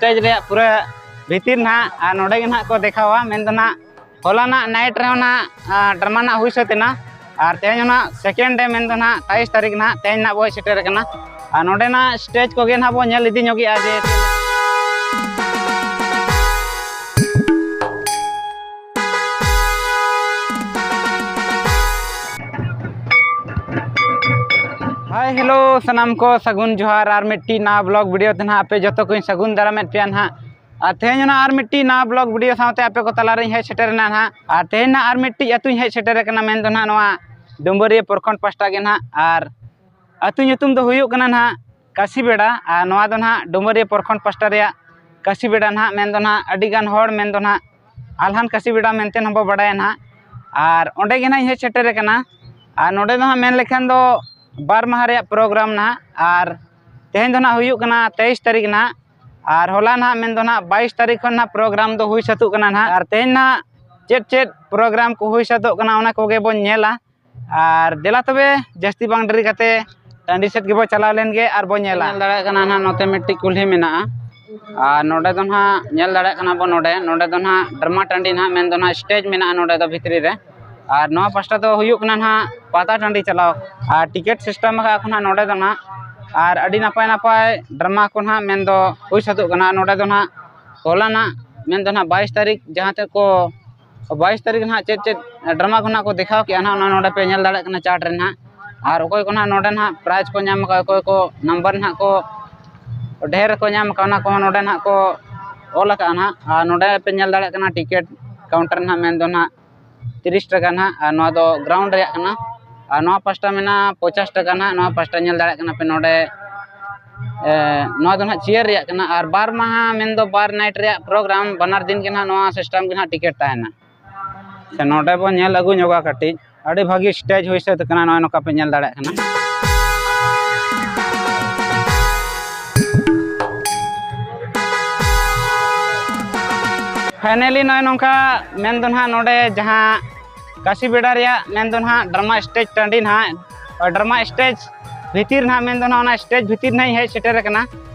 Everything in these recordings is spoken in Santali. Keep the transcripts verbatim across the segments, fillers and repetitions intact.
ᱥᱴᱮᱡᱽ ᱨᱮᱭᱟᱜ ᱯᱩᱨᱟᱹ ᱵᱷᱤᱛᱤᱨ ᱱᱟᱦᱟᱜ, ᱟᱨ ᱱᱚᱰᱮ ᱜᱮ ᱱᱟᱦᱟᱜ ᱠᱚ ᱫᱮᱠᱷᱟᱣᱟ᱾ ᱢᱮᱱᱫᱚ ᱱᱟᱦᱟᱜ ᱦᱚᱞᱟᱱᱟᱜ ᱱᱟᱭᱤᱴ ᱨᱮᱦᱚᱸ ᱱᱟᱦᱟᱜ ᱰᱨᱟᱢᱟ ᱱᱟᱦᱟᱜ ᱦᱩᱭ ᱥᱟᱹᱛ ᱮᱱᱟ, ᱟᱨ ᱛᱮᱦᱮᱧ ᱦᱚᱸ ᱱᱟᱦᱟᱜ ᱥᱮᱠᱮᱱᱰ ᱰᱮ, ᱢᱮᱱᱫᱚ ᱱᱟᱦᱟᱜ ᱛᱟᱭᱤᱥ ᱛᱟᱹᱨᱤᱠᱷ ᱱᱟᱦᱟᱜ ᱛᱮᱦᱮᱧ ᱱᱟᱦᱟᱜ ᱵᱚ ᱦᱮᱡ ᱥᱮᱴᱮᱨ ᱟᱠᱟᱱᱟ᱾ ᱟᱨ ᱱᱚᱰᱮᱱᱟᱜ ᱥᱴᱮᱡᱽ ᱠᱚᱜᱮ ᱱᱟᱦᱟᱜ ᱵᱚ ᱧᱮᱞ ᱤᱫᱤ ᱧᱚᱜᱮᱜᱼᱟ ᱡᱮ ᱦᱟᱭ ᱦᱮᱞᱳ ᱥᱟᱱᱟᱢ ᱠᱚ, ᱥᱟᱹᱜᱩᱱ ᱡᱚᱦᱟᱨ᱾ ᱟᱨ ᱢᱤᱫᱴᱤᱡ ᱱᱟᱣᱟ ᱵᱞᱚᱜ ᱵᱷᱤᱰᱤᱭᱳ ᱛᱮ ᱱᱟᱦᱟᱜ ᱟᱯᱮ ᱡᱚᱛᱚ ᱠᱚᱧ ᱥᱟᱹᱜᱩᱱ ᱫᱟᱨᱟᱢᱮᱫ ᱯᱮᱭᱟ ᱱᱟᱦᱟᱜ᱾ ᱟᱨ ᱛᱮᱦᱮᱧ ᱦᱚᱸ ᱱᱟᱦᱟᱜ ᱟᱨ ᱢᱤᱫᱴᱤᱡ ᱱᱟᱣᱟ ᱵᱞᱚᱜ ᱵᱷᱤᱰᱤᱭᱳ ᱥᱟᱶᱛᱮ ᱟᱯᱮ ᱠᱚ ᱛᱟᱞᱟᱨᱮᱧ ᱦᱮᱡ ᱥᱮᱴᱮᱨ ᱮᱱᱟ ᱱᱟᱦᱟᱜ᱾ ᱟᱨ ᱛᱮᱦᱮᱧ ᱱᱟᱦᱟᱜ ᱟᱨ ᱢᱤᱫᱴᱤᱡ ᱟᱹᱛᱩᱧ ᱦᱮᱡ ᱥᱮᱴᱮᱨ ᱟᱠᱟᱱᱟ, ᱢᱮᱱᱫᱚ ᱱᱟᱦᱟᱜ ᱱᱚᱣᱟ ᱰᱩᱢᱵᱟᱹᱨᱤᱭᱟᱹ ᱯᱨᱚᱠᱷᱚᱸᱰ ᱯᱟᱥᱴᱟ ᱜᱮ ᱱᱟᱦᱟᱜ᱾ ᱟᱨ ᱟᱹᱛᱩ ᱧᱩᱛᱩᱢ ᱫᱚ ᱦᱩᱭᱩᱜ ᱠᱟᱱᱟ ᱱᱟᱦᱟᱜ ᱠᱟᱥᱤᱵᱮᱲᱟ᱾ ᱟᱨ ᱱᱚᱣᱟ ᱫᱚ ᱱᱟᱦᱟᱜ ᱰᱩᱢᱵᱟᱹᱨᱤᱭᱟᱹ ᱯᱨᱚᱠᱷᱚᱸᱰ ᱯᱟᱥᱴᱟ ᱨᱮᱭᱟᱜ ᱠᱟᱥᱤᱵᱮᱲᱟ ᱱᱟᱦᱟᱜ, ᱢᱮᱱᱫᱚ ᱱᱟᱦᱟᱜ ᱟᱹᱰᱤᱜᱟᱱ ᱦᱚᱲ ᱢᱮᱱᱫᱚ ᱱᱟᱦᱟᱜ ᱟᱞᱦᱟᱱ ᱠᱟᱥᱤᱵᱮᱲᱟ ᱢᱮᱱᱛᱮ ᱦᱚᱸᱵᱚ ᱵᱟᱲᱟᱭᱟ ᱱᱟᱦᱟᱜ᱾ ᱟᱨ ᱚᱸᱰᱮ ᱜᱮ ᱱᱟᱦᱟᱜ ᱤᱧ ᱦᱮᱡ ᱥᱮᱴᱮᱨ ᱟᱠᱟᱱᱟ᱾ ᱟᱨ ᱱᱚᱰᱮ ᱫᱚ ᱦᱟᱸᱜ ᱢᱮᱱ ᱞᱮᱠᱷᱟᱱ ᱫᱚ ᱵᱟᱨ ᱢᱟᱦᱟ ᱨᱮᱭᱟᱜ ᱯᱨᱳᱜᱨᱟᱢ ᱱᱟᱦᱟᱜ᱾ ᱟᱨ ᱛᱮᱦᱮᱧ ᱫᱚ ᱱᱟᱦᱟᱜ ᱦᱩᱭᱩᱜ ᱠᱟᱱᱟ ᱛᱮᱭᱤᱥ ᱛᱟᱹᱨᱤᱠᱷ ᱱᱟᱦᱟᱜ᱾ ᱟᱨ ᱦᱚᱞᱟ ᱱᱟᱦᱟᱜ ᱢᱮᱱᱫᱚ ᱱᱟᱦᱟᱜ ᱵᱟᱭᱤᱥ ᱛᱟᱹᱨᱤᱠᱷ ᱠᱷᱚᱱ ᱱᱟᱦᱟᱜ ᱯᱨᱳᱜᱨᱟᱢ ᱫᱚ ᱦᱩᱭ ᱥᱟᱹᱛᱚᱜ ᱠᱟᱱᱟ ᱱᱟᱦᱟᱜ᱾ ᱟᱨ ᱛᱮᱦᱮᱧ ᱱᱟᱦᱟᱜ ᱪᱮᱫ ᱪᱮᱫ ᱯᱨᱳᱜᱨᱟᱢ ᱠᱚ ᱦᱩᱭ ᱥᱟᱹᱛᱚᱜ ᱠᱟᱱᱟ, ᱚᱱᱟ ᱠᱚᱜᱮ ᱵᱚᱱ ᱧᱮᱞᱟ᱾ ᱟᱨ ᱫᱮᱞᱟ ᱛᱚᱵᱮ, ᱡᱟᱹᱥᱛᱤ ᱵᱟᱝ ᱰᱮᱨᱤ ᱠᱟᱛᱮ ᱴᱟᱺᱰᱤ ᱥᱮᱫ ᱜᱮᱵᱚ ᱪᱟᱞᱟᱣ ᱞᱮᱱ ᱜᱮ ᱟᱨ ᱵᱚ ᱧᱮᱞᱟ᱾ ᱧᱮᱞ ᱫᱟᱲᱮᱭᱟᱜ ᱠᱟᱱᱟ ᱱᱟᱦᱟᱜ, ᱱᱚᱛᱮ ᱢᱤᱫᱴᱤᱡ ᱠᱩᱞᱦᱤ ᱢᱮᱱᱟᱜᱼᱟ᱾ ᱟᱨ ᱱᱚᱰᱮ ᱫᱚ ᱱᱟᱦᱟᱜ ᱧᱮᱞ ᱫᱟᱲᱮᱭᱟᱜ ᱠᱟᱱᱟ ᱵᱚ, ᱱᱚᱰᱮ, ᱱᱚᱰᱮ ᱫᱚ ᱱᱟᱦᱟᱜ ᱰᱨᱟᱢᱟ ᱴᱟᱺᱰᱤ ᱱᱟᱦᱟᱜ, ᱢᱮᱱᱫᱚ ᱱᱟᱦᱟᱜ ᱥᱴᱮᱡᱽ ᱢᱮᱱᱟᱜᱼᱟ ᱱᱚᱰᱮ ᱫᱚ ᱵᱷᱤᱛᱨᱤ ᱨᱮ᱾ ᱟᱨ ᱱᱚᱣᱟ ᱯᱟᱥᱴᱟ ᱫᱚ ᱦᱩᱭᱩᱜ ᱠᱟᱱᱟ ᱱᱟᱦᱟᱜ ᱯᱟᱛᱟ ᱴᱟᱺᱰᱤ ᱪᱟᱞᱟᱣ᱾ ᱟᱨ ᱴᱤᱠᱤᱴ ᱥᱤᱥᱴᱮᱢ ᱟᱠᱟᱫ ᱠᱚ ᱱᱟᱦᱟᱜ ᱱᱚᱰᱮ ᱫᱚ ᱱᱟᱦᱟᱜ᱾ ᱟᱨ ᱟᱹᱰᱤ ᱱᱟᱯᱟᱭ ᱱᱟᱯᱟᱭ ᱰᱨᱟᱢᱟ ᱠᱚ ᱱᱟᱦᱟᱜ ᱢᱮᱱᱫᱚ ᱦᱩᱭ ᱥᱟᱹᱛᱚᱜ ᱠᱟᱱᱟ ᱱᱚᱰᱮ ᱫᱚ ᱱᱟᱦᱟᱜ᱾ ᱦᱚᱞᱟᱱᱟᱜ ᱢᱮᱱᱫᱚ ᱱᱟᱦᱟᱜ ᱵᱟᱭᱤᱥ ᱛᱟᱹᱨᱤᱠᱷ, ᱡᱟᱦᱟᱸ ᱛᱮ ᱠᱚ ᱵᱟᱭᱤᱥ ᱛᱟᱹᱨᱤᱠᱷ ᱱᱟᱦᱟᱜ ᱪᱮᱫ ᱪᱮᱫ ᱰᱨᱟᱢᱟ ᱠᱚ ᱱᱟᱦᱟᱜ ᱠᱚ ᱫᱮᱠᱷᱟᱣ ᱠᱮᱜᱼᱟ ᱱᱟᱦᱟᱜ, ᱚᱱᱟ ᱱᱚᱰᱮ ᱯᱮ ᱧᱮᱞ ᱫᱟᱲᱮᱭᱟᱜ ᱠᱟᱱᱟ ᱪᱟᱨᱴ ᱨᱮ ᱱᱟᱦᱟᱜ᱾ ᱟᱨ ᱚᱠᱚᱭ ᱠᱚ ᱱᱟᱦᱟᱜ ᱱᱚᱰᱮ ᱱᱟᱦᱟᱜ ᱯᱨᱟᱭᱤᱡᱽ ᱠᱚ ᱧᱟᱢ ᱟᱠᱟᱫ, ᱚᱠᱚᱭ ᱠᱚ ᱱᱟᱢᱵᱟᱨ ᱱᱟᱦᱟᱜ ᱠᱚ ᱰᱷᱮᱨ ᱠᱚ ᱧᱟᱢ ᱟᱠᱟᱫ, ᱚᱱᱟ ᱠᱚᱦᱚᱸ ᱱᱚᱰᱮ ᱱᱟᱦᱟᱜ ᱠᱚ ᱚᱞ ᱟᱠᱟᱫᱼᱟ ᱱᱟᱦᱟᱜ᱾ ᱟᱨ ᱱᱚᱰᱮ ᱯᱮ ᱧᱮᱞ ᱫᱟᱲᱮᱭᱟᱜ ᱠᱟᱱᱟ ᱴᱤᱠᱤᱴ ᱠᱟᱣᱩᱱᱴᱟᱨ ᱱᱟᱦᱟᱜ, ᱢᱮᱱᱫᱚ ᱱᱟᱦᱟᱜ ᱛᱤᱨᱤᱥ ᱴᱟᱠᱟ ᱱᱟᱦᱟᱜ᱾ ᱟᱨ ᱱᱚᱣᱟ ᱫᱚ ᱜᱨᱟᱣᱩᱱᱰ ᱨᱮᱭᱟᱜ ᱠᱟᱱᱟ᱾ ᱟᱨ ᱱᱚᱣᱟ ᱯᱟᱥᱴᱟ ᱢᱮᱱᱟᱜᱼᱟ ᱯᱚᱧᱪᱟᱥ ᱴᱟᱠᱟ ᱱᱟᱦᱟᱜ᱾ ᱱᱚᱣᱟ ᱯᱟᱥᱴᱟ ᱧᱮᱞ ᱫᱟᱲᱮᱭᱟᱜ ᱠᱟᱱᱟ ᱯᱮ ᱱᱚᱰᱮ, ᱮ, ᱱᱚᱣᱟ ᱫᱚ ᱱᱟᱦᱟᱜ ᱪᱮᱭᱟᱨ ᱨᱮᱭᱟᱜ ᱠᱟᱱᱟ᱾ ᱟᱨ ᱵᱟᱨ ᱢᱟᱦᱟ ᱢᱮᱱᱫᱚ ᱵᱟᱨ ᱱᱟᱭᱤᱴ ᱨᱮᱭᱟᱜ ᱯᱨᱳᱜᱨᱟᱢ, ᱵᱟᱱᱟᱨ ᱫᱤᱱ ᱜᱮ ᱱᱟᱦᱟᱜ ᱱᱚᱣᱟ ᱥᱤᱥᱴᱮᱢ ᱜᱮ ᱱᱟᱦᱟᱜ ᱴᱤᱠᱤᱴ ᱛᱟᱦᱮᱱᱟ᱾ ᱥᱮ ᱱᱚᱰᱮ ᱵᱚᱱ ᱧᱮᱞ ᱟᱹᱜᱩ ᱧᱚᱜᱟ ᱠᱟᱹᱴᱤᱡ, ᱟᱹᱰᱤ ᱵᱷᱟᱹᱜᱤ ᱥᱴᱮᱡᱽ ᱦᱩᱭ ᱥᱟᱹᱛ ᱟᱠᱟᱱᱟ, ᱱᱚᱜᱼᱚᱭ ᱱᱚᱝᱠᱟ ᱯᱮ ᱧᱮᱞ ᱫᱟᱲᱮᱭᱟᱜ ᱠᱟᱱᱟ᱾ ᱯᱷᱟᱭᱱᱟᱞᱤ ᱱᱚᱜᱼᱚᱭ ᱱᱚᱝᱠᱟ ᱢᱮᱱ ᱫᱚ ᱱᱟᱦᱟᱜ ᱱᱚᱰᱮ ᱡᱟᱦᱟᱸ ᱠᱟᱥᱤ ᱵᱮᱲᱟ ᱨᱮᱭᱟᱜ ᱢᱮᱱ ᱫᱚ ᱱᱟᱦᱟᱜ ᱰᱨᱟᱢᱟ ᱥᱴᱮᱡᱽ ᱴᱟᱺᱰᱤ ᱱᱟᱦᱟᱜ, ᱰᱨᱟᱢᱟ ᱥᱴᱮᱡᱽ ᱵᱷᱤᱛᱤᱨ ᱱᱟᱦᱟᱜ ᱢᱮᱱ ᱫᱚ ᱱᱟᱦᱟᱜ ᱚᱱᱟ ᱥᱴᱮᱡᱽ ᱵᱷᱤᱛᱤᱨ ᱱᱟᱦᱟᱜ ᱤᱧ ᱦᱮᱡ ᱥᱮᱴᱮᱨ ᱟᱠᱟᱱᱟ᱾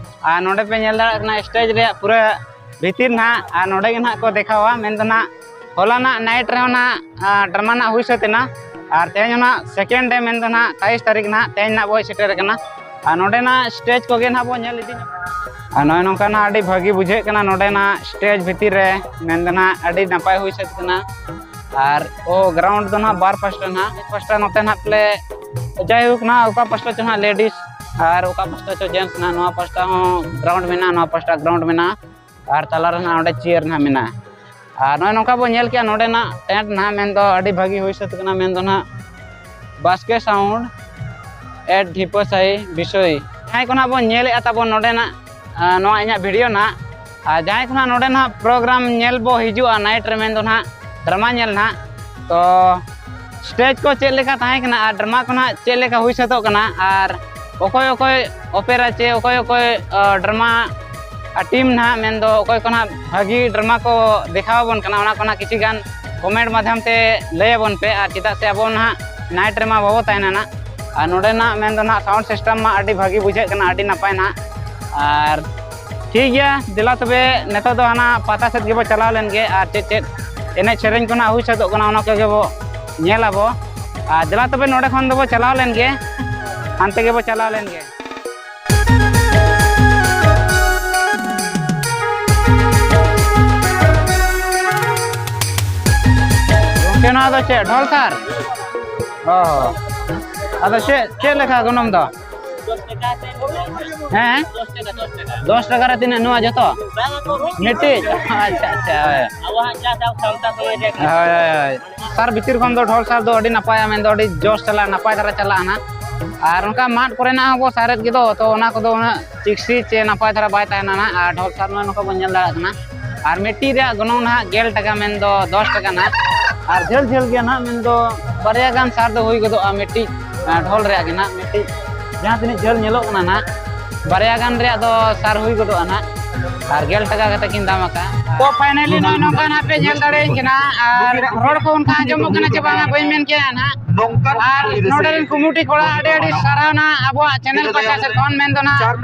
ᱟᱨ ᱱᱚᱰᱮ ᱯᱮ ᱧᱮᱞ ᱫᱟᱲᱮᱭᱟᱜ ᱠᱟᱱᱟ stage ᱨᱮᱭᱟᱜ ᱯᱩᱨᱟᱹ ᱵᱷᱤᱛᱤᱨ ᱱᱟᱦᱟᱜ, ᱟᱨ ᱱᱚᱰᱮ ᱜᱮ ᱱᱟᱦᱟᱜ ᱠᱚ ᱫᱮᱠᱷᱟᱣᱟ᱾ ᱢᱮᱱᱫᱚ ᱱᱟᱦᱟᱜ ᱦᱚᱞᱟᱱᱟᱜ night ᱨᱮᱦᱚᱸ ᱱᱟᱦᱟᱜ, ᱟᱨ, drama ᱱᱟᱦᱟᱜ ᱦᱩᱭ ᱥᱟᱹᱛ ᱮᱱᱟ, ᱟᱨ ᱛᱮᱦᱮᱧ ᱦᱚᱸ ᱱᱟᱦᱟᱜ second day, ᱢᱮᱱᱫᱚ ᱱᱟᱦᱟᱜ ᱛᱮᱭᱤᱥ ᱛᱟᱹᱨᱤᱠᱷ ᱱᱟᱦᱟᱜ ᱛᱮᱦᱮᱧ ᱱᱟᱦᱟᱜ ᱵᱚ ᱦᱮᱡ ᱥᱮᱴᱮᱨ ᱟᱠᱟᱱᱟ᱾ ᱟᱨ ᱱᱚᱰᱮᱱᱟᱜ stage ᱠᱚᱜᱮ ᱱᱟᱦᱟᱜ ᱵᱚ ᱧᱮᱞ ᱤᱫᱤ ᱧᱚᱜᱟ᱾ ᱟᱨ ᱱᱚᱜᱼᱚᱭ ᱱᱚᱝᱠᱟ ᱱᱟᱦᱟᱜ ᱟᱹᱰᱤ ᱵᱷᱟᱹᱜᱤ ᱵᱩᱡᱷᱟᱹᱜ ᱠᱟᱱᱟ ᱱᱚᱰᱮᱱᱟᱜ stage ᱵᱷᱤᱛᱤᱨ ᱨᱮ, ᱢᱮᱱᱫᱚ ᱱᱟᱦᱟᱜ ᱟᱹᱰᱤ ᱱᱟᱯᱟᱭ ᱦᱩᱭ ᱥᱟᱹᱛ ᱠᱟᱱᱟ᱾ ᱟᱨ ᱳ ground ᱫᱚ ᱱᱟᱦᱟᱜ ᱵᱟᱨ ᱯᱟᱥᱴᱟ ᱱᱟᱦᱟᱜ, ᱢᱤᱫ ᱯᱟᱥᱴᱟ ᱱᱚᱛᱮ ᱱᱟᱦᱟᱜ ᱯᱞᱮ, ᱡᱟᱭᱦᱳᱠ ᱱᱟᱦᱟᱜ ᱚᱠᱟ ᱯᱟᱥᱴᱟ ᱪᱚ ᱱᱟᱦᱟᱜ ladies ᱟᱨ ᱚᱠᱟ ᱯᱟᱥᱴᱟ ᱪᱚ gents ᱱᱟᱦᱟᱜ, ᱱᱚᱣᱟ ᱯᱟᱥᱴᱟ ᱦᱚᱸ ground ᱢᱮᱱᱟᱜᱼᱟ, ᱱᱚᱣᱟ ᱯᱟᱥᱴᱟ ground ᱢᱮᱱᱟᱜᱼᱟ, ᱟᱨ ᱛᱟᱞᱟ ᱨᱮ ᱱᱟᱦᱟᱜ ᱚᱸᱰᱮ chair ᱱᱟᱦᱟᱜ ᱢᱮᱱᱟᱜᱼᱟ᱾ ᱟᱨ ᱱᱚᱜᱼᱚᱭ ᱱᱚᱝᱠᱟ ᱵᱚᱱ ᱧᱮᱞ ᱠᱮᱜᱼᱟ ᱱᱚᱰᱮᱱᱟᱜ tent ᱱᱟᱦᱟᱜ, ᱢᱮᱱᱫᱚ ᱟᱹᱰᱤ ᱵᱷᱟᱹᱜᱤ ᱦᱩᱭ ᱥᱟᱹᱛ ᱠᱟᱱᱟ, ᱢᱮᱱᱫᱚ ᱱᱟᱦᱟᱜ ᱵᱟᱥᱠᱮ sound at ᱰᱷᱤᱯᱟᱹᱥᱟᱹᱦᱤ ᱵᱤᱥᱚᱭ᱾ ᱡᱟᱦᱟᱸᱭ ᱠᱚ ᱱᱟᱦᱟᱜ ᱵᱚᱱ ᱧᱮᱞᱮᱫᱼᱟ ᱛᱟᱵᱚᱱ ᱱᱚᱰᱮᱱᱟᱜ, ᱟᱨ ᱱᱚᱣᱟ ᱤᱧᱟᱹᱜ video ᱱᱟᱦᱟᱜ, ᱟᱨ ᱡᱟᱦᱟᱸᱭ ᱠᱚ ᱱᱟᱦᱟᱜ ᱱᱚᱰᱮ ᱱᱟᱦᱟᱜ program ᱧᱮᱞ ᱵᱚ ᱦᱤᱡᱩᱜᱼᱟ night ᱨᱮ, ᱢᱮᱱᱫᱚ ᱱᱟᱦᱟᱜ drama ᱧᱮᱞ ᱱᱟᱦᱟᱜ, ᱛᱚ stage ᱠᱚ ᱪᱮᱫ ᱞᱮᱠᱟ ᱛᱟᱦᱮᱸ ᱠᱟᱱᱟ ᱟᱨ drama ᱠᱚ ᱱᱟᱦᱟᱜ ᱪᱮᱫ ᱞᱮᱠᱟ ᱦᱩᱭ ᱥᱟᱹᱛᱚᱜ ᱠᱟᱱᱟ ᱟᱨ ᱚᱠᱚᱭ ᱚᱠᱚᱭ opera ᱪᱮ ᱚᱠᱚᱭ ᱚᱠᱚᱭ, ᱟ, drama ᱟᱨ team ᱱᱟᱦᱟᱜ, ᱢᱮᱱᱫᱚ ᱚᱠᱚᱭ ᱠᱚ ᱱᱟᱦᱟᱜ ᱵᱷᱟᱹᱜᱤ drama ᱠᱚ ᱫᱮᱠᱷᱟᱣ ᱟᱵᱚᱱ ᱠᱟᱱᱟ, ᱚᱱᱟ ᱠᱚ ᱱᱟᱦᱟᱜ ᱠᱤᱪᱷᱤ ᱜᱟᱱ comment ᱢᱟᱫᱽᱫᱷᱚᱢ ᱛᱮ ᱞᱟᱹᱭ ᱟᱵᱚᱱ ᱯᱮ᱾ ᱟᱨ ᱪᱮᱫᱟᱜ ᱥᱮ ᱟᱵᱚ ᱱᱟᱦᱟᱜ night ᱨᱮᱢᱟ ᱵᱟᱵᱚ ᱛᱟᱦᱮᱱᱟ ᱱᱟᱦᱟᱜ᱾ ᱟᱨ ᱱᱚᱰᱮᱱᱟᱜ ᱢᱮᱱᱫᱚ ᱱᱟᱦᱟᱜ sound system ᱢᱟ ᱟᱹᱰᱤ ᱵᱷᱟᱹᱜᱤ ᱵᱩᱡᱷᱟᱹᱜ ᱠᱟᱱᱟ, ᱟᱹᱰᱤ ᱱᱟᱯᱟᱭ ᱱᱟᱦᱟᱜ᱾ ᱟᱨ ᱴᱷᱤᱠ ᱜᱮᱭᱟ, ᱫᱮᱞᱟ ᱛᱚᱵᱮ ᱱᱤᱛᱚᱜ ᱫᱚ ᱦᱟᱱᱟ ᱯᱟᱛᱟ ᱥᱮᱫ ᱜᱮᱵᱚ ᱪᱟᱞᱟᱣ ᱞᱮᱱ ᱜᱮ, ᱟᱨ ᱪᱮᱫ ᱪᱮᱫ ᱮᱱᱮᱡ ᱥᱮᱨᱮᱧ ᱠᱚ ᱱᱟᱦᱟᱜ ᱦᱩᱭ ᱥᱟᱹᱛᱚᱜ ᱠᱟᱱᱟ, ᱚᱱᱟ ᱠᱚᱜᱮ ᱵᱚ ᱧᱮᱞ ᱟᱵᱚ᱾ ᱟᱨ ᱫᱮᱞᱟ ᱛᱚᱵᱮ ᱱᱚᱰᱮ ᱠᱷᱚᱱ ᱫᱚᱵᱚ ᱪᱟᱞᱟᱣ ᱞᱮᱱ ᱜᱮ, ᱦᱟᱱᱛᱮ ᱜᱮᱵᱚ ᱪᱟᱞᱟᱣ ᱞᱮᱱ ᱜᱮ᱾ ᱜᱚᱢᱠᱮ, ᱱᱚᱣᱟ ᱫᱚ ᱪᱮᱫ, ᱰᱷᱚᱞ ᱥᱟᱨ? ᱚ, ᱟᱫᱚ ᱪᱮᱫ, ᱪᱮᱫ ᱞᱮᱠᱟ ᱜᱚᱱᱚᱝ ᱫᱚ? ᱦᱮᱸ? ᱫᱚᱥ ᱴᱟᱠᱟ ᱨᱮ ᱛᱤᱱᱟᱹᱜ ᱱᱚᱣᱟ ᱡᱚᱛᱚ? ᱢᱤᱫᱴᱤᱡ? ᱟᱪᱪᱷᱟ, ᱟᱪᱪᱷᱟ, ᱦᱳᱭ᱾ ᱦᱳᱭ, ᱦᱳᱭ, ᱦᱳᱭ᱾ ᱥᱟᱨ ᱵᱷᱤᱛᱤᱨ ᱠᱷᱚᱱ ᱫᱚ ᱰᱷᱚᱞ ᱥᱟᱨ ᱫᱚ ᱟᱹᱰᱤ ᱱᱟᱯᱟᱭᱟ, ᱢᱮᱱᱫᱚ ᱟᱹᱰᱤ ᱡᱚᱥ ᱪᱟᱞᱟᱜᱼᱟ, ᱱᱟᱯᱟᱭ ᱫᱷᱟᱨᱟ ᱪᱟᱞᱟᱜᱼᱟ ᱱᱟᱦᱟᱜ᱾ ᱟᱨ ᱚᱱᱠᱟ ᱢᱟᱫ ᱠᱚᱨᱮᱱᱟᱜ ᱦᱚᱸ ᱵᱚ ᱥᱟᱨᱮᱫ ᱜᱮᱫᱚ, ᱛᱚ ᱚᱱᱟ ᱠᱚᱫᱚ ᱩᱱᱟᱹᱜ ᱪᱤᱠᱥᱤ ᱪᱮ ᱱᱟᱯᱟᱭ ᱫᱷᱟᱨᱟ ᱵᱟᱭ ᱛᱟᱦᱮᱱᱟ ᱱᱟᱦᱟᱜ᱾ ᱟᱨ ᱰᱷᱚᱞ ᱥᱟᱨ ᱢᱟ ᱱᱚᱝᱠᱟ ᱵᱚᱱ ᱧᱮᱞ ᱫᱟᱲᱮᱭᱟᱜ ᱠᱟᱱᱟ᱾ ᱟᱨ ᱢᱤᱫᱴᱤᱡ ᱨᱮᱭᱟᱜ ᱜᱚᱱᱚᱝ ᱱᱟᱦᱟᱜ ᱜᱮᱞ ᱴᱟᱠᱟ, ᱢᱮᱱᱫᱚ ᱫᱚᱥ ᱴᱟᱠᱟ ᱱᱟᱦᱟᱜ᱾ ᱟᱨ ᱡᱷᱟᱹᱞ ᱡᱷᱟᱹᱞ ᱜᱮᱭᱟ ᱱᱟᱦᱟᱜ, ᱢᱮᱱᱫᱚ ᱵᱟᱨᱭᱟ ᱜᱟᱱ ᱥᱟᱨ ᱫᱚ ᱦᱩᱭ ᱜᱚᱫᱚᱜᱼᱟ ᱢᱤᱫᱴᱤᱡ, ᱟᱨ ᱰᱷᱚᱞ ᱨᱮᱭᱟᱜ ᱜᱮ ᱱᱟᱦᱟᱜ ᱢᱤᱫᱴᱤᱡ, ᱡᱟᱦᱟᱸ ᱛᱤᱱᱟᱹᱜ ᱡᱷᱟᱹᱞ ᱧᱮᱞᱚᱜ ᱠᱟᱱᱟ ᱱᱟᱦᱟᱜ, ᱵᱟᱨᱭᱟ ᱜᱟᱱ ᱨᱮᱭᱟᱜ ᱫᱚ ᱥᱟᱨ ᱦᱩᱭ ᱜᱚᱫᱚᱜᱼᱟ ᱱᱟᱦᱟᱜ᱾ ᱟᱨ ᱜᱮᱞ ᱴᱟᱠᱟ ᱠᱟᱛᱮ ᱠᱤᱱ ᱫᱟᱢ ᱟᱠᱟᱫᱼᱟ᱾ ᱛᱚ finally ᱱᱚᱜᱼᱚᱭ ᱱᱚᱝᱠᱟ ᱱᱟᱦᱟᱜ ᱯᱮ ᱧᱮᱞ ᱫᱟᱲᱮᱭᱟᱹᱧ ᱠᱟᱱᱟ, ᱟᱨ ᱨᱚᱲ ᱠᱚ ᱚᱱᱠᱟ ᱟᱸᱡᱚᱢᱚᱜ ᱠᱟᱱᱟ ᱪᱮ ᱵᱟᱝᱟ ᱵᱟᱹᱧ ᱢᱮᱱ ᱠᱮᱭᱟ ᱱᱟᱦᱟᱜ᱾ ᱟᱨ ᱱᱚᱰᱮ ᱨᱮᱱ ᱠᱚᱢᱤᱴᱤ ᱠᱚᱲᱟ ᱟᱹᱰᱤ ᱟᱹᱰᱤ ᱥᱟᱨᱦᱟᱣ ᱱᱟᱦᱟᱜ ᱟᱵᱚᱣᱟᱜ channel ᱯᱟᱦᱴᱟ ᱥᱮᱫ ᱠᱷᱚᱱ ᱢᱮᱱ ᱫᱚ ᱱᱟᱦᱟᱜ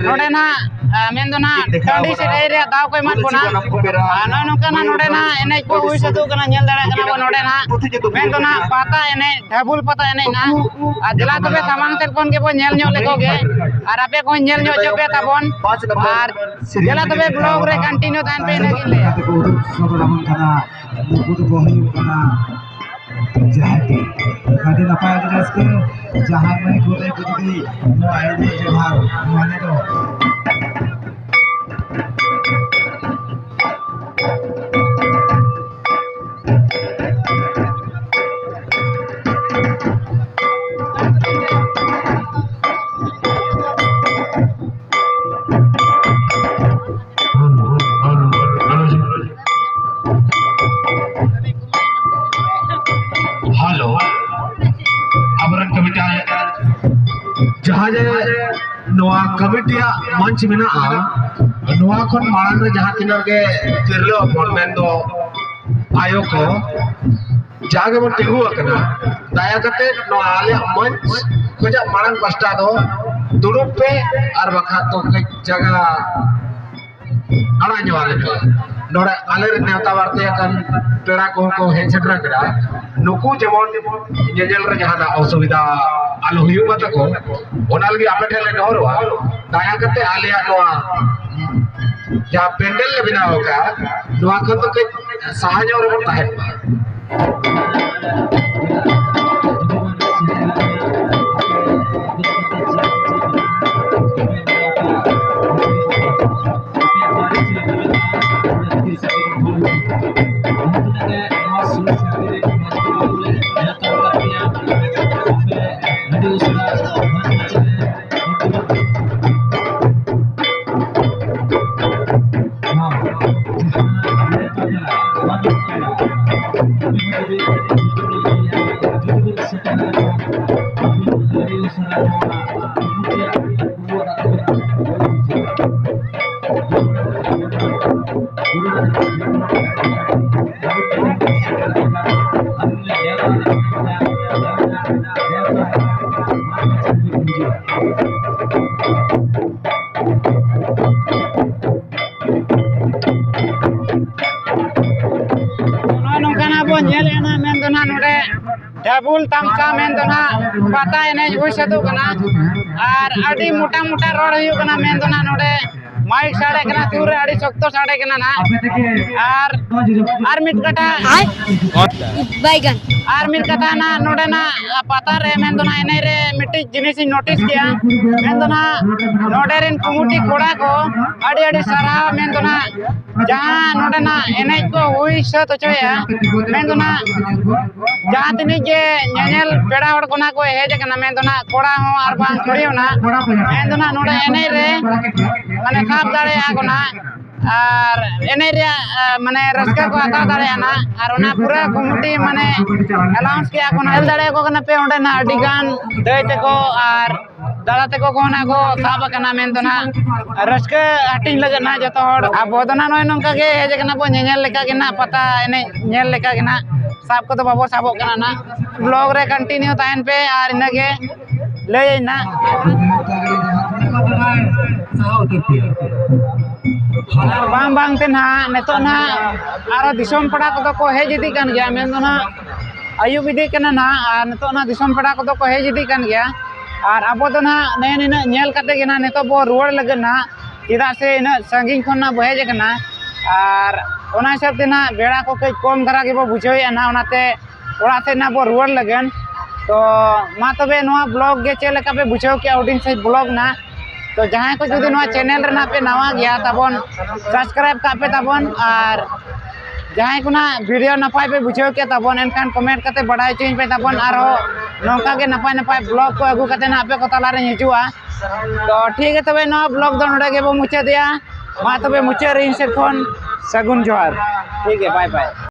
ᱱᱚᱰᱮ ᱱᱟᱦᱟᱜ, ᱟ, ᱢᱮᱱ ᱫᱚ ᱱᱟᱦᱟᱜ ᱴᱟᱺᱰᱤ ᱥᱮᱫ ᱦᱮᱡ ᱨᱮᱭᱟᱜ ᱫᱟᱣ ᱠᱚ ᱮᱢᱟᱫ ᱵᱚᱱᱟ᱾ ᱟᱨ ᱱᱚᱜᱼᱚᱭ ᱱᱚᱝᱠᱟ ᱱᱟᱦᱟᱜ ᱱᱚᱰᱮ ᱱᱟᱦᱟᱜ ᱮᱱᱮᱡ ᱠᱚ ᱦᱩᱭ ᱥᱟᱹᱛᱚᱜ ᱠᱟᱱᱟ, ᱧᱮᱞ ᱫᱟᱲᱮᱭᱟᱜ ᱠᱟᱱᱟ ᱵᱚᱱ ᱱᱚᱰᱮ ᱱᱟᱦᱟᱜ ᱢᱮᱱ ᱫᱚ ᱱᱟᱦᱟᱜ ᱯᱟᱛᱟ ᱮᱱᱮᱡ, ᱰᱷᱟᱵᱩᱞ ᱯᱟᱛᱟ ᱮᱱᱮᱡ ᱱᱟᱦᱟᱜ᱾ ᱟᱨ ᱫᱮᱞᱟ ᱛᱚᱵᱮ ᱥᱟᱢᱟᱝ ᱥᱮᱫ ᱠᱷᱚᱱ ᱜᱮᱵᱚᱱ ᱧᱮᱞ ᱧᱚᱜ ᱞᱮᱠᱚ ᱜᱮ, ᱟᱨ ᱟᱯᱮ ᱠᱚᱦᱚᱸ ᱧᱮᱞ ᱧᱚᱜ ᱦᱚᱪᱚ ᱯᱮ ᱛᱟᱵᱚᱱ᱾ ᱟᱨ ᱫᱮᱞᱟ ᱛᱚᱵᱮ vlog ᱨᱮ continue ᱛᱟᱦᱮᱱ ᱯᱮ, ᱤᱱᱟᱹᱜᱤᱧ ᱞᱟᱹᱭᱟ᱾ ᱠᱟᱛᱮ ᱠᱚ ᱩᱫᱩᱜ ᱥᱚᱫᱚᱨ ᱟᱵᱚᱱ ᱠᱟᱱᱟ᱾ ᱱᱩᱠᱩ ᱫᱚᱠᱚ ᱦᱩᱭᱩᱜ ᱠᱟᱱᱟ ᱡᱟᱦᱟᱸᱭ ᱜᱮ ᱟᱹᱰᱤ ᱱᱟᱯᱟᱭ, ᱟᱹᱰᱤ ᱨᱟᱹᱥᱠᱟᱹ᱾ ᱡᱟᱦᱟᱸᱭ ᱢᱟᱹᱭ ᱠᱚ ᱞᱟᱹᱭ ᱠᱚ ᱡᱩᱫᱤ ᱱᱚᱣᱟ ᱮᱱᱮᱡ ᱡᱚᱦᱟᱨ ᱢᱟᱱᱮ ᱫᱚ ᱦᱮᱞᱳ, ᱟᱵᱚᱨᱮᱱ ᱠᱚᱢᱤᱴᱤ ᱡᱟᱦᱟᱸ ᱡᱮ ᱱᱚᱣᱟ ᱠᱚᱢᱤᱴᱤᱭᱟᱜ ᱢᱚᱧᱪ ᱢᱮᱱᱟᱜᱼᱟ, ᱱᱚᱣᱟ ᱠᱷᱚᱱ ᱢᱟᱲᱟᱝ ᱨᱮ ᱡᱟᱦᱟᱸ ᱛᱤᱱᱟᱹᱜ ᱜᱮ ᱛᱤᱨᱞᱟᱹ ᱦᱚᱯᱚᱱ ᱢᱮᱱᱫᱚ ᱟᱭᱳ ᱠᱚ ᱡᱟᱦᱟᱸ ᱜᱮᱵᱚᱱ ᱛᱤᱸᱜᱩ ᱟᱠᱟᱱᱟ, ᱫᱟᱭᱟ ᱠᱟᱛᱮ ᱱᱚᱣᱟ ᱟᱞᱮᱭᱟᱜ ᱢᱚᱧᱪ ᱠᱷᱚᱱᱟᱜ ᱢᱟᱲᱟᱝ ᱯᱟᱥᱴᱟ ᱫᱚ ᱫᱩᱲᱩᱵ ᱯᱮ, ᱟᱨ ᱵᱟᱠᱷᱟᱱ ᱫᱚ ᱠᱟᱹᱡ ᱡᱟᱭᱜᱟ ᱟᱲᱟᱜ ᱧᱚᱜ ᱟᱞᱮ ᱯᱮ᱾ ᱱᱚᱰᱮ ᱟᱞᱮᱨᱮᱱ ᱱᱮᱣᱛᱟ ᱵᱟᱨᱛᱮ ᱟᱠᱟᱱ ᱯᱮᱲᱟ ᱠᱚᱦᱚᱸ ᱠᱚ ᱦᱮᱡ ᱥᱮᱴᱮᱨ ᱟᱠᱟᱱᱟ᱾ ᱱᱩᱠᱩ ᱡᱮᱢᱚᱱ ᱧᱮᱧᱮᱞ ᱨᱮ ᱡᱟᱦᱟᱱᱟᱜ ᱚᱥᱩᱵᱤᱫᱷᱟ ᱟᱞᱚ ᱦᱩᱭᱩᱜ ᱢᱟ ᱛᱟᱠᱚ, ᱚᱱᱟ ᱞᱟᱹᱜᱤᱫ ᱟᱯᱮ ᱴᱷᱮᱱ ᱞᱮ ᱱᱮᱦᱚᱨᱚᱜᱼᱟ, ᱫᱟᱭᱟ ᱠᱟᱛᱮ ᱟᱞᱮᱭᱟᱜ ᱱᱚᱣᱟ ᱡᱟᱦᱟᱸ ᱯᱮᱱᱰᱮᱞ ᱞᱮ ᱵᱮᱱᱟᱣ ᱟᱠᱟᱫᱼᱟ, ᱱᱚᱣᱟ ᱠᱷᱚᱱ ᱫᱚ ᱠᱟᱹᱡ ᱥᱟᱦᱟ ᱧᱚᱜ ᱨᱮᱵᱚᱱ ᱛᱟᱦᱮᱱ ᱢᱟ᱾ ᱱᱚᱜᱼᱚᱭ ᱱᱚᱝᱠᱟᱱᱟᱜ ᱵᱚᱱ ᱧᱮᱞᱮᱫᱼᱟ ᱱᱟᱜ, ᱢᱮᱱ ᱫᱚ ᱱᱟᱜ ᱱᱚᱰᱮ ᱰᱷᱟᱵᱩᱞ ᱛᱟᱢᱥᱟ ᱢᱮᱱ ᱫᱚ ᱱᱟᱜ ᱯᱟᱛᱟ ᱮᱱᱮᱡ ᱦᱩᱭ ᱥᱟᱹᱛᱚᱜ ᱠᱟᱱᱟ᱾ ᱟᱨ ᱟᱹᱰᱤ ᱢᱚᱴᱟ ᱢᱚᱴᱟ ᱨᱚᱲ ᱦᱩᱭᱩᱜ ᱠᱟᱱᱟ, ᱢᱮᱱ ᱫᱚ ᱱᱟᱜ ᱱᱚᱰᱮ ᱢᱟᱭᱤᱠ ᱥᱟᱰᱮ ᱠᱟᱱᱟ, ᱥᱩᱨ ᱨᱮ ᱟᱹᱰᱤ ᱥᱚᱠᱛᱚ ᱥᱟᱰᱮ ᱠᱟᱱᱟ ᱱᱟᱜ᱾ ᱟᱨ, ᱟᱨ ᱢᱤᱫ ᱠᱟᱛᱷᱟ, ᱵᱟᱭᱜᱟᱱ᱾ ᱟᱨ ᱢᱤᱫ ᱠᱟᱛᱷᱟ ᱱᱟᱜ, ᱱᱚᱰᱮᱱᱟᱜ ᱯᱟᱛᱟ ᱨᱮ ᱢᱮᱱ ᱫᱚ ᱱᱟᱜ ᱮᱱᱮᱡ ᱨᱮ ᱢᱤᱫᱴᱤᱡ ᱡᱤᱱᱤᱥ ᱤᱧ ᱱᱳᱴᱤᱥ ᱠᱮᱜᱼᱟ, ᱢᱮᱱ ᱫᱚ ᱱᱟᱜ ᱱᱚᱰᱮ ᱨᱮᱱ ᱠᱚᱢᱤᱴᱤ ᱠᱚᱲᱟ ᱠᱚ ᱟᱹᱰᱤ ᱟᱹᱰᱤ ᱥᱟᱨᱦᱟᱣ᱾ ᱢᱮᱱ ᱫᱚ ᱱᱟᱜ ᱡᱟᱦᱟᱸ ᱱᱚᱰᱮᱱᱟᱜ ᱮᱱᱮᱡ ᱠᱚ ᱦᱩᱭ ᱥᱟᱹᱛ ᱦᱚᱪᱚᱭᱟ, ᱢᱮᱱ ᱫᱚ ᱱᱟᱜ ᱡᱟᱦᱟᱸ ᱛᱤᱱᱟᱹᱜ ᱜᱮ ᱧᱮᱧᱮᱞ ᱯᱮᱲᱟ ᱦᱚᱲ ᱠᱚ ᱱᱟᱜ ᱠᱚ ᱦᱮᱡ ᱟᱠᱟᱱᱟ, ᱢᱮᱱ ᱫᱚ ᱱᱟᱜ ᱠᱚᱲᱟ ᱦᱚᱸ ᱟᱨ ᱵᱟᱝ ᱠᱩᱲᱤ ᱦᱚᱸ ᱱᱟᱜ, ᱢᱮᱱ ᱫᱚ ᱱᱟᱜ ᱱᱚᱰᱮ ᱮᱱᱮᱡ ᱨᱮ ᱢᱟᱱᱮ ᱥᱟᱵ ᱫᱟᱲᱮᱭᱟᱜᱼᱟ ᱠᱚ ᱱᱟᱜ᱾ ᱟᱨ ᱮᱱᱮᱡ ᱨᱮᱭᱟᱜ, ᱟ, ᱢᱟᱱᱮ ᱨᱟᱹᱥᱠᱟᱹ ᱠᱚ ᱦᱟᱛᱟᱣ ᱫᱟᱲᱮᱭᱟᱜᱼᱟ ᱱᱟᱜ᱾ ᱟᱨ ᱚᱱᱟ ᱯᱩᱨᱟᱹ ᱠᱚᱢᱤᱴᱤ ᱢᱟᱱᱮ ᱮᱞᱟᱣᱩᱱᱥ ᱠᱮᱜᱼᱟ ᱠᱚ ᱱᱟᱜ᱾ ᱧᱮᱞ ᱫᱟᱲᱮᱭᱟᱠᱚ ᱠᱟᱱᱟ ᱯᱮ ᱚᱸᱰᱮ ᱱᱟᱜ ᱟᱹᱰᱤ ᱜᱟᱱ ᱫᱟᱹᱭ ᱛᱟᱠᱚ ᱟᱨ ᱫᱟᱫᱟ ᱛᱟᱠᱚ ᱠᱚ ᱱᱟᱜ ᱠᱚ ᱥᱟᱵ ᱟᱠᱟᱱᱟ, ᱢᱮᱱ ᱫᱚ ᱱᱟᱜ ᱨᱟᱹᱥᱠᱟᱹ ᱦᱟᱹᱴᱤᱧ ᱞᱟᱹᱜᱤᱫ ᱱᱟᱜ ᱡᱚᱛᱚ ᱦᱚᱲ᱾ ᱟᱵᱚ ᱫᱚ ᱱᱟᱜ ᱱᱚᱜᱼᱚᱭ ᱱᱚᱝᱠᱟ ᱜᱮ ᱦᱮᱡ ᱟᱠᱟᱱᱟ ᱵᱚ ᱧᱮᱧᱮᱞ ᱞᱮᱠᱟ ᱜᱮ ᱱᱟᱜ, ᱯᱟᱛᱟ ᱮᱱᱮᱡ ᱧᱮᱞ ᱞᱮᱠᱟ ᱜᱮ ᱱᱟᱜ᱾ ᱥᱟᱵ ᱠᱚᱫᱚ ᱵᱟᱵᱚ ᱥᱟᱵᱚᱜ ᱠᱟᱱᱟ ᱱᱟᱜ᱾ ᱵᱞᱚᱜ ᱨᱮ ᱠᱚᱱᱴᱤᱱᱤᱭᱩ ᱛᱟᱦᱮᱱ ᱯᱮ ᱟᱨ ᱤᱱᱟᱹᱜᱮ ᱞᱟᱹᱭᱟᱹᱧ ᱱᱟᱜ᱾ ᱟᱨ ᱵᱟᱝ ᱵᱟᱝ ᱛᱮ ᱱᱟᱜ ᱱᱤᱛᱚᱜ ᱱᱟᱜ ᱟᱨᱚ ᱫᱤᱥᱚᱢ ᱯᱮᱲᱟ ᱠᱚᱫᱚ ᱠᱚ ᱦᱮᱡ ᱤᱫᱤᱜ ᱠᱟᱱ ᱜᱮᱭᱟ, ᱢᱮᱱ ᱫᱚ ᱱᱟᱜ ᱟᱹᱭᱩᱵ ᱤᱫᱤᱜ ᱠᱟᱱᱟ ᱱᱟᱜ᱾ ᱟᱨ ᱱᱤᱛᱚᱜ ᱱᱟᱜ ᱫᱤᱥᱚᱢ ᱯᱮᱲᱟ ᱠᱚᱫᱚ ᱠᱚ ᱦᱮᱡ ᱤᱫᱤᱜ ᱠᱟᱱ ᱜᱮᱭᱟ᱾ ᱟᱨ ᱟᱵᱚ ᱫᱚ ᱱᱟᱜ ᱱᱮᱜᱼᱮ ᱱᱤᱱᱟᱹᱜ ᱧᱮᱞ ᱠᱟᱛᱮ ᱜᱮ ᱱᱟᱜ ᱱᱤᱛᱚᱜ ᱵᱚ ᱨᱩᱣᱟᱹᱲ ᱞᱟᱹᱜᱤᱫ ᱱᱟᱜ, ᱪᱮᱫᱟᱜ ᱥᱮ ᱤᱱᱟᱹᱜ ᱥᱟᱺᱜᱤᱧ ᱠᱷᱚᱱ ᱱᱟᱜ ᱵᱚ ᱦᱮᱡ ᱟᱠᱟᱱᱟ᱾ ᱟᱨ ᱚᱱᱟ ᱦᱤᱥᱟᱹᱵ ᱛᱮ ᱱᱟᱜ ᱵᱮᱲᱟ ᱠᱚ ᱠᱟᱹᱡ ᱠᱚᱢ ᱫᱷᱟᱨᱟ ᱜᱮᱵᱚ ᱵᱩᱡᱷᱟᱹᱣᱮᱫᱼᱟ ᱱᱟᱜ, ᱚᱱᱟᱛᱮ ᱚᱲᱟᱜ ᱥᱮᱫ ᱱᱟᱜ ᱵᱚ ᱨᱩᱣᱟᱹᱲ ᱞᱟᱹᱜᱤᱫ᱾ ᱛᱚ ᱢᱟ ᱛᱚᱵᱮ ᱱᱚᱣᱟ ᱵᱞᱚᱜ ᱜᱮ ᱪᱮᱫ ᱞᱮᱠᱟ ᱯᱮ ᱵᱩᱡᱷᱟᱹᱣ ᱠᱮᱜᱼᱟ, ᱦᱩᱰᱤᱧ ᱥᱟᱺᱦᱤᱡ ᱵᱞᱚᱜ ᱱᱟᱜ᱾ ᱛᱚ ᱡᱟᱦᱟᱸᱭ ᱠᱚ ᱡᱩᱫᱤ ᱱᱚᱣᱟ ᱪᱮᱱᱮᱞ ᱨᱮ ᱱᱟᱜ ᱯᱮ ᱱᱟᱣᱟ ᱜᱮᱭᱟ ᱛᱟᱵᱚᱱ, ᱥᱟᱵᱥᱠᱨᱟᱭᱤᱵ ᱠᱟᱜ ᱯᱮ ᱛᱟᱵᱚᱱ᱾ ᱟᱨ ᱡᱟᱦᱟᱸᱭ ᱠᱚ ᱱᱟᱜ ᱵᱷᱤᱰᱤᱭᱳ ᱱᱟᱯᱟᱭ ᱯᱮ ᱵᱩᱡᱷᱟᱹᱣ ᱠᱮᱫ ᱛᱟᱵᱚᱱ, ᱮᱱᱠᱷᱟᱱ ᱠᱚᱢᱮᱱᱴ ᱠᱟᱛᱮ ᱵᱟᱰᱟᱭ ᱦᱚᱪᱚᱧ ᱯᱮ ᱛᱟᱵᱚᱱ᱾ ᱟᱨᱦᱚᱸ ᱱᱚᱝᱠᱟ ᱜᱮ ᱱᱟᱯᱟᱭ ᱱᱟᱯᱟᱭ ᱵᱞᱚᱜ ᱠᱚ ᱟᱹᱜᱩ ᱠᱟᱛᱮ ᱱᱟᱜ ᱟᱯᱮ ᱠᱚ ᱛᱟᱞᱟᱨᱮᱧ ᱦᱤᱡᱩᱜᱼᱟ᱾ ᱛᱚ ᱴᱷᱤᱠ ᱜᱮᱭᱟ, ᱛᱚᱵᱮ ᱱᱚᱣᱟ ᱵᱞᱚᱜ ᱫᱚ ᱱᱚᱰᱮ ᱜᱮᱵᱚ ᱢᱩᱪᱟᱹᱫᱮᱜᱼᱟ᱾ ᱢᱟ ᱛᱚᱵᱮ ᱢᱩᱪᱟᱹᱫ ᱨᱮ ᱤᱧ ᱥᱮᱫ ᱠᱷᱚᱱ ᱥᱟᱹᱜᱩᱱ ᱡᱚᱦᱟᱨ᱾ ᱴᱷᱤᱠ ᱜᱮᱭᱟ, ᱵᱟᱭ ᱵᱟᱭ᱾